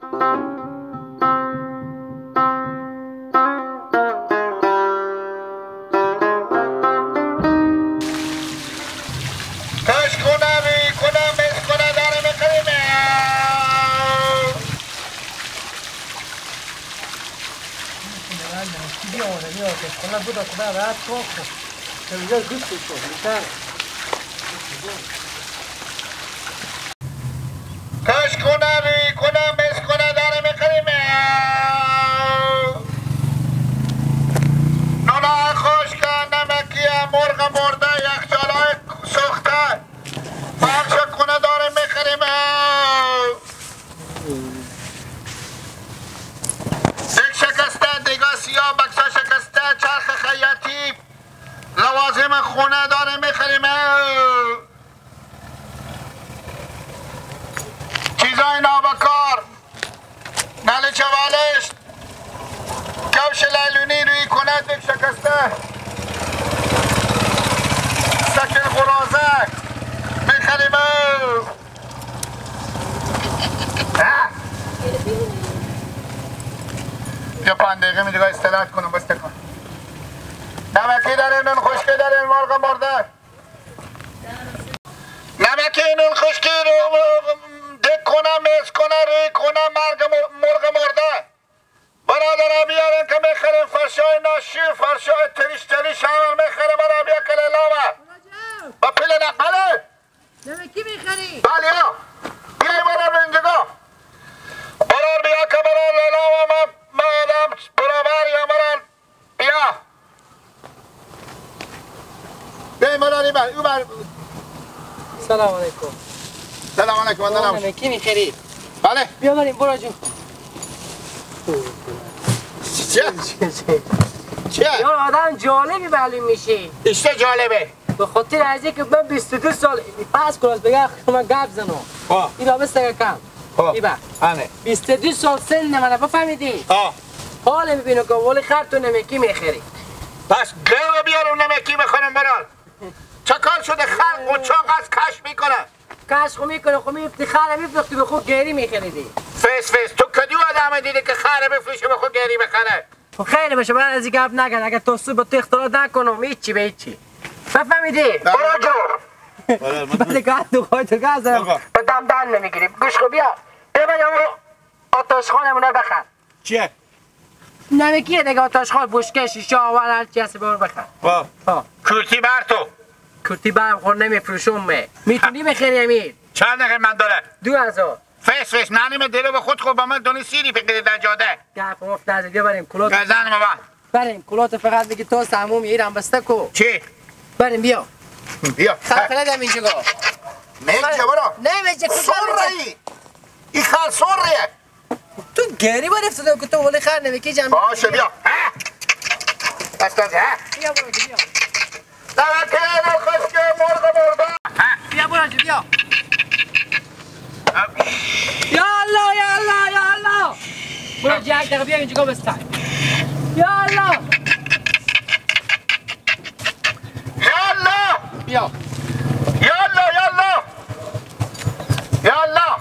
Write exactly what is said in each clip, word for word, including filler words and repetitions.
کش کنه، روی کنه، مس کنه، داره می‌خریم. کش کنه، روی کنه، مس کنه، داره می‌خریم. نونا خشک، نمکی، مرغ مرده، یخچالای سوخته، فرش کنه، داره می‌خریم. دیگ شکسته، دیگا سیاه، بکسا شکسته، چرخ خیاطی، لوازم خونه داره می‌خریم. چیزای نابکار، نل چوالشت، کفش لیلونی، روی کنه، دیگ شکسته، سکل غرازه، می‌خریم. آه! بیا پنج دقیقه می دیگه استراحت کنم، بس تکان. نمکی داره، نون خشکی داره، مرغ مرده. نمکی، نون خشکی رو دک کنه، مس کنه، روی کنه، مرغ م-، مرغ مرده. برادر، بیارن که می‌خریم فرشای ناشی، فرشای تریش تریش هم می‌خریم، برا بیا کل علاوه. با پول نقبله. نمکی می‌خری؟ بله، یا. بیا برا منجگا. برار بیا که برار علاوه ما، ما آدم برابر یا برار. بیا. بیا، ایمان علی بر، او بر. سلام علیکم. سلام علیکم، من دارم. نمکی می‌خری؟ بله. بیا بریم، برو جو. چیه؟ چیه؟ یا آدم جالبی معلوم می‌شی. ایشته جالبه. به خاطر از اینکه من بیست و دو سال، پس کلاس بگه من گپ زنم. ها. این را بستگه کم. ها. این بر. آنه. بیست و دو سال سن منه، بفهمیدی؟ ها. حال می‌بینم که ولی خر تو نمکی می‌خری. پس گاو بیارم نمکی می‌خرم برات. چه کار شده خر قوچاق از کش می‌کنه؟ کش خو می‌کنه، خو می‌فتی خر می‌فروختی به خو گری می‌خریدی. فس فس، تو کدیو آدم دیدی که خر بفروشه به خو گری بخره؟ خو خیلی بشه، من از این گپ نگن، اگه تو سود به تو اختلاط نکنم، هیچی به هیچی. بفهمیدی؟ بله. برو جو. بله، من بله، گپ تو خواهی تو گپ زنم. آقا. به دم دم نمی‌گیری. گوش خو بیا. بیا، بیا، آتشخانمونه بخر. چیه؟ نمکیه دیگه، آتشخال، بشکه، شیشه، آور، هر چی هستی ببر بخر. ها. ها. کورتی بر تو. کورتی برم خور نمی‌فروشم مه. می‌تونی بخری امیر؟ چند دقیقه من داره؟ دو هزار. فس فس، نانی من داره به خود خود با من دونی سیری فکر در جاده. گپ مفت نزن، بیا بریم کلوت. گزن ما با. بریم کلوت فقط میگی تو سموم ایران بسته کو. چی؟ بریم بیا. بیا. خلفله دم اینجا گا. میگه برو. نه میگه کجا سر می‌گه؟ رایی. ای خال سر ریه. تو گری برفت تو که تو ولی خر نمی‌کی جمع. باشه، بیا. ها. بس، بس، ها. بیا برو، بیا. دمکه نخوش که مرغ مرده. ها. بیا برو، بیا. یا الله، یا الله، یا الله. برو، یک دقیقه بیا اینجا بستن. یا الله. یا الله! بیا. یا الله، یا الله! یا الله!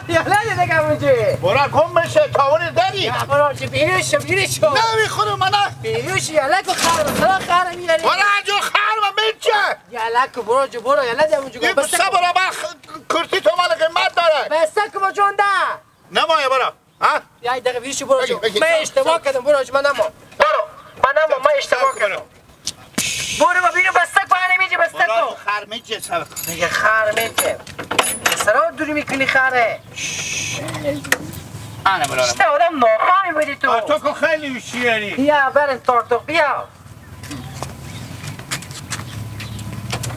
یا الله، یه دگه اونجه. برا گم بشه، تا اونی داری. یا برو، چه بیرش، بیرش. نه، می خود منه. بیرش، یا الله، که خر، خر، خر میاری. برا جو خر و میچه. یا الله، که برو، جو برو، یا الله، ده اونجه این بس بسه برا با خ-، کرسی تو مال قیمت داره. بسه که با جون ده. نمایه برا. ها؟ یا دقیقه بیشی برو بگی، جو. بگی. من اشتباه کردم، برو جو، من نمو. برو. من نمو، من اشتباه کردم. برو با بیرو بسته کو، همینجا بسته کو. برو، خر میجه سر. دیگه خر میجه. سرا دوری می‌کنی خره. آنه برو. اشته آدم نافهمی بودی تو. تارتوکو خیلی هوشیاری. بیا بریم تارتوک، بیا.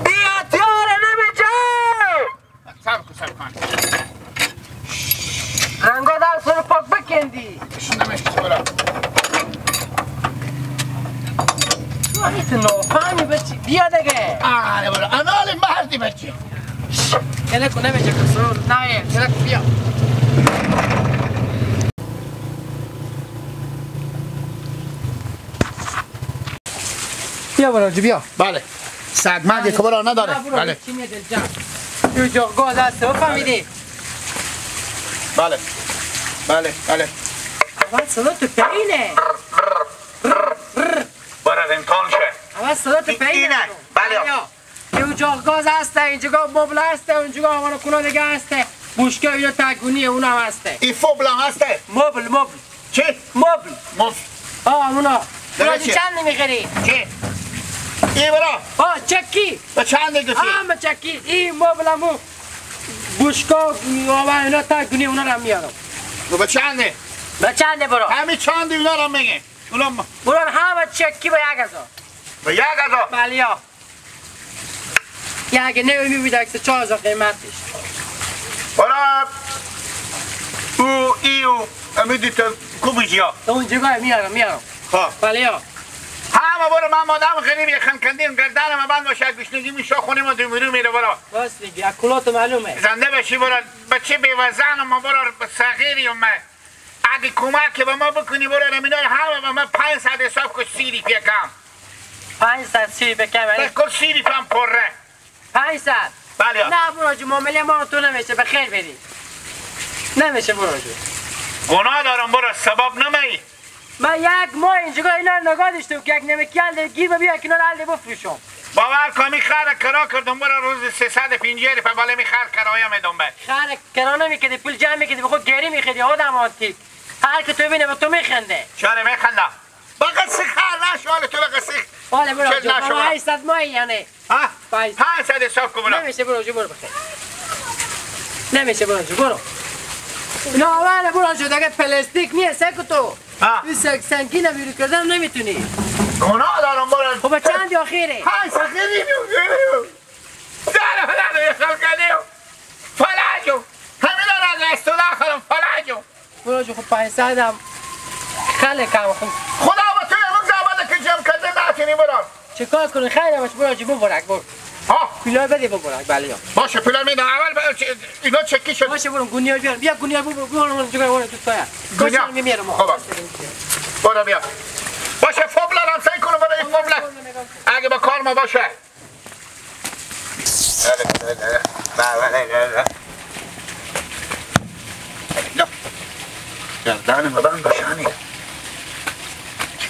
بیا تیاره نمیجه. صبر کن، صبر کن. رنگا در سر پاک بکندی. شونده می‌شه برا. تو هیچ نافهمی بچی. بیا دیگه. آره برا. انال مردی بچی. گله کنه میجه کسر. نه، گله کن بیا. بیا برو جو، بیا. بله. سگ مگه بله. کبرا نداره. نه، برو، بله. هیچی نیه دل جان. تو جو گاز هست، فهمیدی؟ بله. بله، بله. اول صدا تو پینه. برار امتحان شه. اول صدا تو پینه. اینه. بله. بله. یه اونجا گاز هسته، اینجا مبل هسته، اونجا هوا کنا دیگه هسته. بوشکه اینا تگونی اونا هسته. ای فوبل هم هسته؟ مبل، مبل. چی؟ مبل. مبل. آه، اونا. اونا برای چی؟ چند می‌خری؟ چی؟ ای برا. آه، چکی. به چند گفتی؟ آه، به چکی. ای مبل همو بوشکا و اینا تگونی اونا رو میارم. و به چنده؟ به چنده برا؟ همین چند اونا رو میگه. اونا م- برا همه چکی به یک هزار. به یک هزار؟ بله یا. یا اگه نمی‌بود، یک سه چهار هزار قیمتش. برا او، ای او، امی دیتا کو بجیا؟ اون جگاه میارم، میارم. ها. بله یا. همه برو، من مادام غریب یه خنکندی گردن ما بند باشه، گشنگی می‌شه خونی ما دو میلیون میره برا. راست می‌گی، از کلات معلومه. زنده باشی برا، بچه بی‌وزن ما برا، صغیری و من. اگه کمک به ما بکنی برا، نمی‌دار همه به من پنج صد حساب کن، سی روپیه کم. پنج صد سی روپیه کم، یعنی؟ به کل سی روپیه هم پره. پنج صد؟ بله. نه برو جو، معامله ما رو تو نمیشه، به خیر بری. نمیشه برو جو. گناه دارم برا، ثواب نمی؟ من یک ماه اینجا اینا رو نگاه داشتم که یک نمکی حل گیر بیا کنار حل بفروشم. باور کن، می خر کرا کردم برا، روز سیصد و پنجاه روپیه، بالا می خر کرایه میدم به. خر کرا نمی‌کردی، پول جمع می‌کردی، به خود گری می‌خریدی، آدم آنتیک. هر که تو بینه به تو می‌خنده. چرا می‌خنده؟ بقیه سی خر نشو، حال تو بقیه سی. حال برو چل جو، نشو بابا، برو. هشتصد ماهی یعنی. ها؟ پنج. پنج صد حساب کن برو. نمیشه برو جو، برو بخیر. نمیشه برو جو، برو. نه، اول برو جو، دیگه پلاستیک نیه، سکو تو. ها. این سنگ-، سنگینه بیرو کردن نمی‌تونی. گناه دارم برو. خب چند آخیره؟ پنج صد خیلی می‌گیرم. داره، داره، یه خلقه دیو. فلاجو. همین داره از تو داخلم، فلاجو. برو جو، خب پنج صد هم خیلی کم، خب. خدا به تو امروز زحمت که جمع کرده نتونی برو. چه کار کنی؟ خیر همش برو جو، ببرک، برو. ها؟ پولای بده ببرک، بله یا. باشه، پولای می‌دم. اول ب-، چ-، اینا چکی شد. باشه، برو گونیا بیار. بیا گونیا ببر، برو، برو، برو، برو، تو سایه. گونیا. باشه، می‌میرم. خب. برو بیا. باشه، فوبلار هم سعی کنم برو، این فوبلار. اگه با کار ما باشه. گردن ما بند باشه، همین.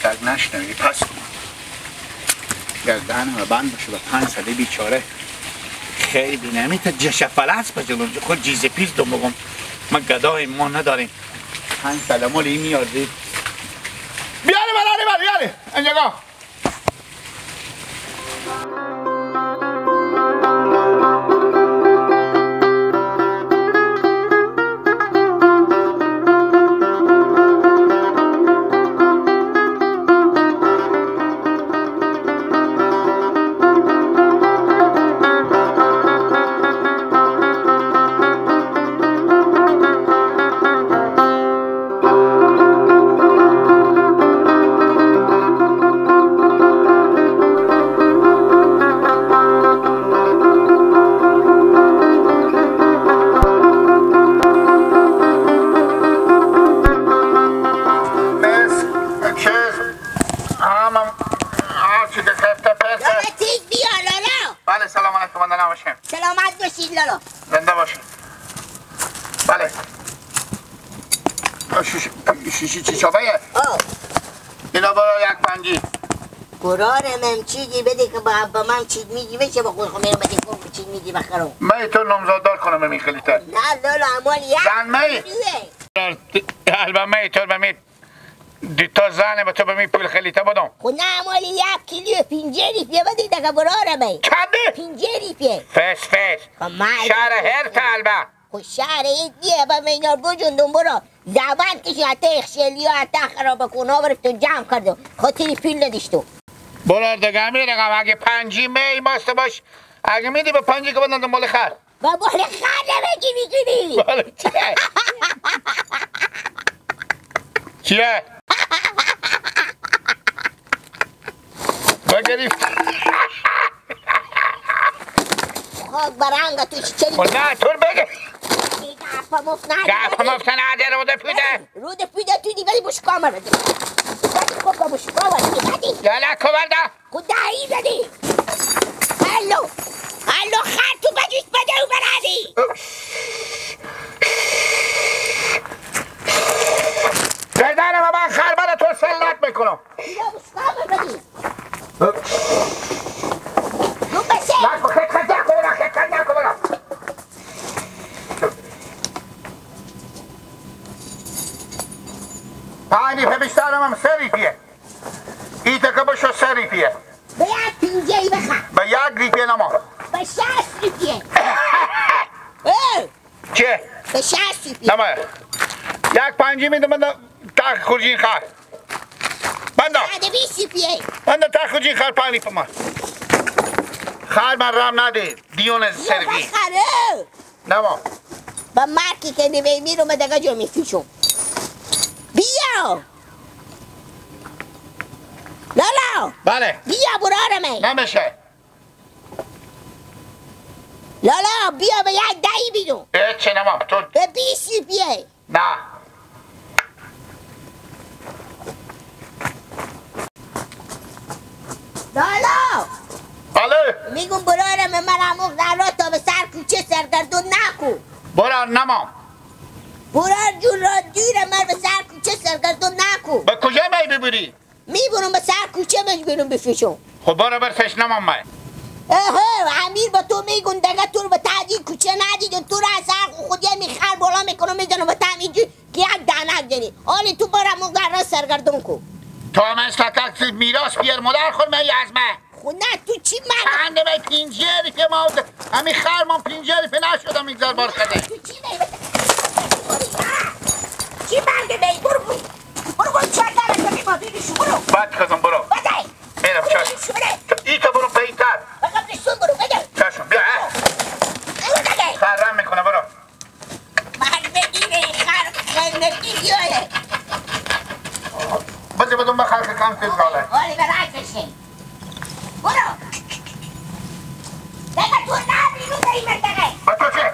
که نشنوی، پس کن. گردن ما بند باشه، به پنج ساله بیچاره. خیلی بینمی تا جشه فلس با جلون خود جیز پیز دو مگم. ما گدای ما نداریم. پنج ساله مال این میاردی. بیاره براره، بیاره. اینجا. مس، چیز، همم، هر چی که خفته پرسه. لالا، تیز بیا، لالا. بله، سلام علیکم، من نباشم. سلامت باشید، لالا. زنده باشید. بله. شیش-، شیشی چی چاپه یه؟ آه. اینا برای یک پنجی. قرار من چیزی بده که با، با من چیز می‌گی بشه، با خود خود می‌رم بده خود چیز می‌گی بخرم. من تو نامزاددار کنم این خلیته. نه، لالا، امان یک زن می؟ کیلویه. البته من تو به می دو تا زن به تو به می پول خلیته بدم. خو نه، مالی یک کیلو پنجاه روپیه بدی دگه برارمه. چنده؟ پنجاه روپیه. فس فس. خو ما شهر هر تا البه. خو شهر ایت نیه، با مینا بجندم برو. زبان کشی حتی اخشلی و حتی خراب کن، آورد تو جمع کردم. خاطری پول نداشتم. برار دگه همی رقم، اگه پنجی می ماست باش، اگه میدی به پنجی که بدن دنبال خر. بابا، خر نمی‌گی، می‌گی. بله، چیه؟ چیه؟ بگریفت. خاک برنگ تو چی چلی؟ خب نه، تو بگه. گپ مفت نده. گپ مفت نده، رو ده پیده. رو ده پیده تو دی، ولی بشکا مرا دی. ولی خوب بشکا ولی بدی. یالا، کبر ده. خدایی زدی. الو. الو، خر تو بجوش بده و برادی. کنم. یا بسکا ببری. دو بسه. لاش بخیر خنده کنم، خیر خنده کنم. پانی فمشتارم هم سری پیه. ای تکه بشو سری پیه. به یک پینجه‌ای بخا. به یک ریپیه نما. به شصت ریپیه. اه! چه؟ به شصت ریپیه. نما. یک پنجی می‌دم من تا خورجین خر. بنده. صد و بیست ریپیه. بنده تا خورجین خر پنج ریپیه ما. خر من رام نده. دیون سرگی. خره. نما. با مرکی که نمی میرم دگه جا می‌فیشم. بیا. لالا. بله. بیا برارمه. نمیشه. لالا، بیا به یک دهی بیدو. اه، چه نما؟ تو به بیست بیه. نه. لالا! بله. می‌گم برارم، من امو غرا تا به سر کوچه سرگردون نکو. برار نمام. برار جون را دیر من به سر کوچه سرگردون نکو. به کجا می ببری؟ می‌برم به سر کوچه مجبورم بفشم. خب برو برسش نمام می. اهه، امیر به تو می‌گم دگه تو رو به ته‌دی کوچه ندیدم، تو رو از سر خودی می خر بالا می‌کنم می‌زنم به ته‌می جو که یک دانک داری. حالی تو برو مو غرا سرگردون کو. تو هم از تکک میراث بیار مادر خور من از من. خو نه، تو چی من؟ چند می پینجه ریپه ما د-، همی خر ما پینجه ریپه نشدم این زر بار کده. تو چی می؟ چی من ده می؟ برو، برو. برو، برو، چهار تا رو که ما دیدی شو، برو. بعد کزم برو. بده. میرم برو، چش. شو بده. ای تو برو پیتر. بگم نشون برو، بده. چشم، بیا، اه. برو، بده. خرم می‌کنه، برو. من بگیره، خر قیمتی بیایه. بده بدون بخر که کم تیز راله. آره، به رای کشیم. برو. دگه تو نه بیرون داری منطقه. به تو چه؟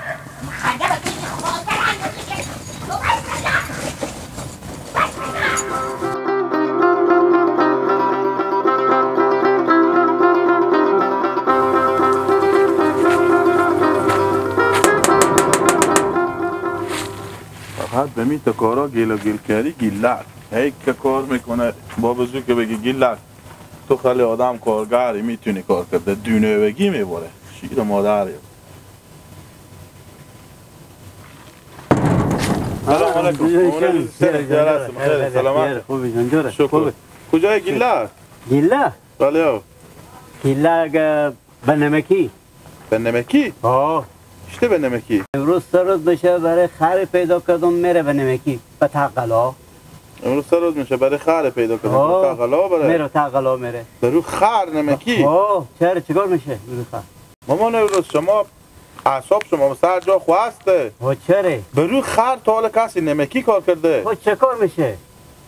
خنده به تو چه؟ خب، برم به تو چه؟ تو بس بزن. بس بزن. فقط به می تو کارا گیل و گیل کردی، گیلک. هی که کار می‌کنه، با بزرگ که بگی گیلک. تو خیلی آدم کارگری، می‌تونی کار کرده. دونه بگی می‌بره. شیر مادری. سلام علیکم. خیر، خیر، خیر، خیر، سلامت. خیر، خوبی جان، جوره؟ شکر. خوبی. کجای گیلک؟ گیلک؟ بله، آو. گیلک، اه، به نمکی. به نمکی؟ آه. چطور به نمکی؟ امروز سه روز می‌شه برای خر پیدا کردم، میره به نمکی، به تقلا. امروز سه روز می‌شه برای خر پیدا کردم، آه. به تقلا بره. میره تقلا میره. برو خر نمکی؟ آه، چرا، چیکار می‌شه برو خر؟ ماما نوروز، شما اعصاب شما به سر جا خو هسته. آه، چرا؟ برو خر تا حالا کسی نمکی کار کرده؟ آه، چه کار می‌شه؟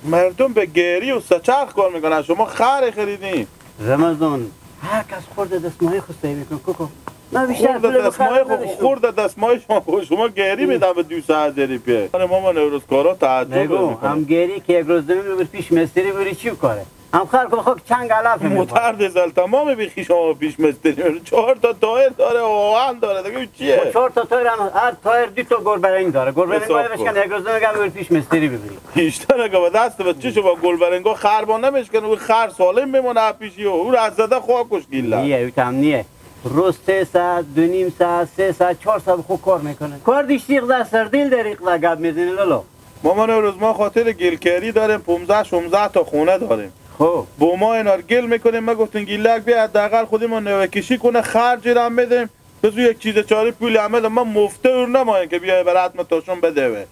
مردم به گری و سچرخ کار می‌کنن، شما خر خریدین. رمضان، هر کس خورد دستمایه خو سعی می‌کنه، کوکو. من بیشتر خورد پول به خرج دستمایه خو، نداشتم. خورد دستمایه شما خو، شما گری می‌دن به دویست هزار ریپیه. آره ماما نوروز کارا تعجب می‌کنه. هم گری که یک روز دو روز پیش مستری بری چی کاره؟ هم خر کو خاک چنگ علف می‌کنه. موتر دیزل تمام بیخی شما پیش مستری. چهار تا تایر داره، آهن داره، دیگه چیه؟ و چهار تا تایر هم، هر تایر دو تا گلبرنگ داره. گلبرنگ حساب باید بشکن، کن. یک روز دیگه هم پیش مستری ببری. بیشتر اگه به دست بچه شو با گلبرنگا خر با نمیشکن، او خر سالم بمونه پیشی و او را از زده خاک کش گیلک. نیه، او تم نیه. روز سه ساعت، دو نیم ساعت، سه ساعت، چهار ساعت خو کار می‌کنه. کار دیش تیغ در سر دیل در ایقلا گپ می‌زنی لالا. ماما نوروز، ما خاطر گیلکاری داریم، پونزده شونزده تا خونه داریم. خب. با ما اینا رو گل می‌کنیم، ما گفتیم گیلک بیا حداقل خودی ما نوه کشی کنه، خرج را هم می‌دیم. بزو یک چیز چاری پولی هم می‌دم، ما مفته اور نمایم که بیای برات ما تاشون بدوه.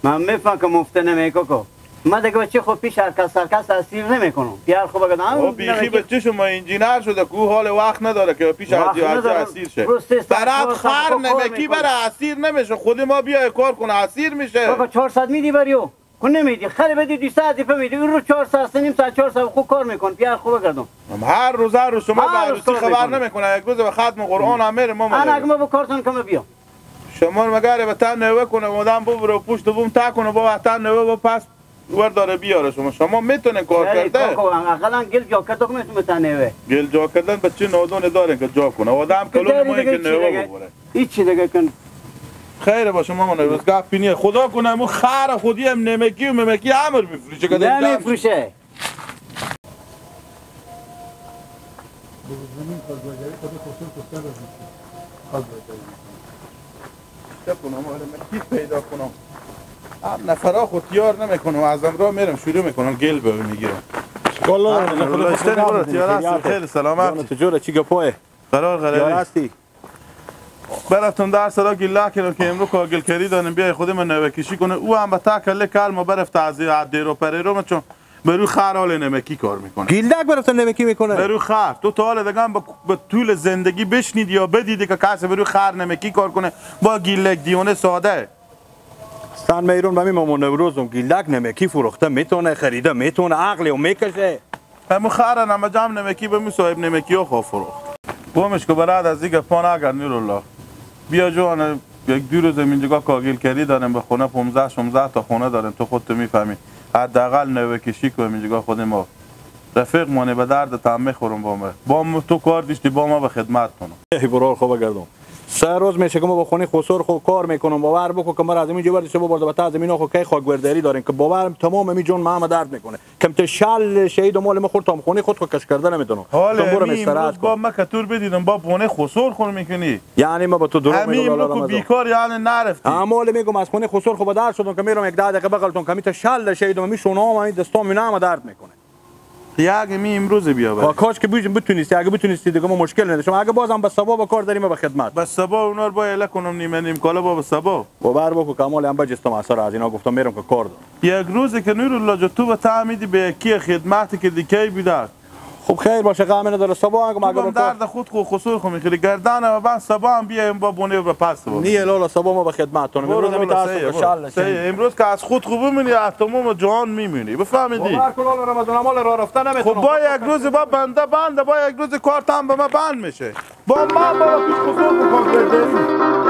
من می‌فهم که مفته نمی‌کو کو. من دیگه بچه خود پیش هر کس، هر کس اسیر نمی‌کنم. پیار خوب بگم، هم آه، بیخی نمی‌کو. بچه شما انجینر شده که او حال وقت نداره که پیش وقت از نداره. اسیر شه. روز سه ساعت، برات چهار ساعت خر خود کار نمکی می‌کنه. برای اسیر نمیشه، خود ما بیای کار کنه اسیر می‌شه. بابا، چهار ساعت می‌دی بریو. کو نمیدی، خیلی بدی دویست هزار فهمیدی، اون رو چهار ساعت، سه نیم ساعت، چهار ساعت خو کار می‌کن، پیار خوب گردم. هم هر روز، هر روز شما هر به روز عروسی کار خبر می‌کنه. نمی‌کنه، یک روز به ختم قرآن هم میره، ما انا می‌ریم. اگه ما بکارتون کمه بیام. شما مگه به تن نوه کنه، آدم ببره و پشت بوم تا کنه، با وطن نوه و پس ور داره بیاره شما. شما می‌تونین کار خیلی کرده؟ کار کن، اقلاً گل جا کرده کنه تو می‌تونه نوه. گل جا کردن به چه نادون دارین که جا کنه؟ آدم تو کلون داری ما دیگه که چی نوه دیگه؟ ببره. هیچی دیگه کن. خیره با شما من روز گپی نیه. خدا کنه مو خر خودی هم نمکی و ممکی امر بفروشه که دیگه نمی‌فروشه. زمین خواستگاری خود خصوص خود سر از می‌شه. خواستگاری. چه کنم، حالا من کی پیدا کنم؟ هم نفرا خود تیار نمی‌کنم، از امرا می‌رم شروع می‌کنم، گل به می‌گیرم. والله، الحمدلله، خدا اشتری برو، تیار هستی، خیلی سلامت. جان تو جوره، چی گپایه؟ قرار قراری. تیار هستی؟ براتون در سرا گیلک رو که امرو کاگل کری دانیم بیای خود من نوکشی کنه. او هم به تا کله کل ما برفت از دیر و پره رو، چون برو خر حال نمکی کار می‌کنه. گیلک برفت نمکی می‌کنه؟ برو خر. تو تا حال دگم به، به طول زندگی بشنید یا بدیده که کسی برو خر نمکی کار کنه با گیلک دیونه ساده؟ سن میرون به می ماما نوروزم گیلک نمکی فروخته می‌تونه، خریده می‌تونه، عقلی و می‌کشه. همو خر نمجم نمکی به می صاحب نمکی ها خواه فروخت. گمش که برات از دیگه پا نگر نورالله. بیا جوان، یک دو روز اینجا کاگیل کری داریم به خونه، پونزده شونزده تا خونه داریم، تو خودت می‌فهمی. حداقل نوه کشی کنیم اینجا خود ما. رفیق مانه به درد تم می‌خورم با ما. با ما تو کار دیشتی، با ما به خدمت کنم. ای برار خوب گردم. سه روز می‌شه که ما با خونه خسر خو کار می‌کنم. باور بکن که ما را از این جا برداشته ببرده به تا زمین خو کی خاک برداری داریم که باور تمام می جون ما همه درد می‌کنه. کم ته شل شهید و مال ما خورد تا هم خونه خود خو کش کرده نمی‌تونم. حال تو برو امی استراحت امروز با کن. ما کتور بدیدم با بونه خسر خور می‌کنی. یعنی ما با تو درو امی می‌گم امروز لالا که رمضان. بیکار یعنی نرفتی. اما حالا می‌گم از خونه خسر خو به در شدم که می‌رم یک ده دقیقه بغلتون کمی ته شل شهید و می شونه هم، می دستام، می همه درد می‌کنه. یک می امروز بیا بری. آه، کاش که بج-، بتونستی، اگه بتونستی دیگه ما مشکل نداشتم. اگه بازم به سبا با کار داری، ما به خدمت. به سبا اونا رو با اله کنم نیمه نیم کالا با به سبا. باور بکن کمال هم بجستم اثر از اینا، گفتم می‌رم که کار دارم. یک روزی که نورالله جو تو به تعمیدی به یکی خدمتی که دیگه بیدار. خب خیر باشه، غم نداره. سبا هم تو اگه هم با کار درد خود خو خسور خو می‌خوری. گردن و بعد سبا هم بیایم با بونه به پس بود. نیه لالا، سبا ما به خدمتتونم. برو امروز هم لالا، می‌ترسم سیه، که برو. شل نشیم. سیه. امروز که از خود خوب می‌مونی، از تمام جهان می‌مونی. بفهمیدی؟ باور کن لالا رمضان، مال را رفته خب نمی‌تونم. با یک روز با بنده، بنده با یک روز کار تام به ما بند می‌شه. با ما با پیش خصوص بکن کردی.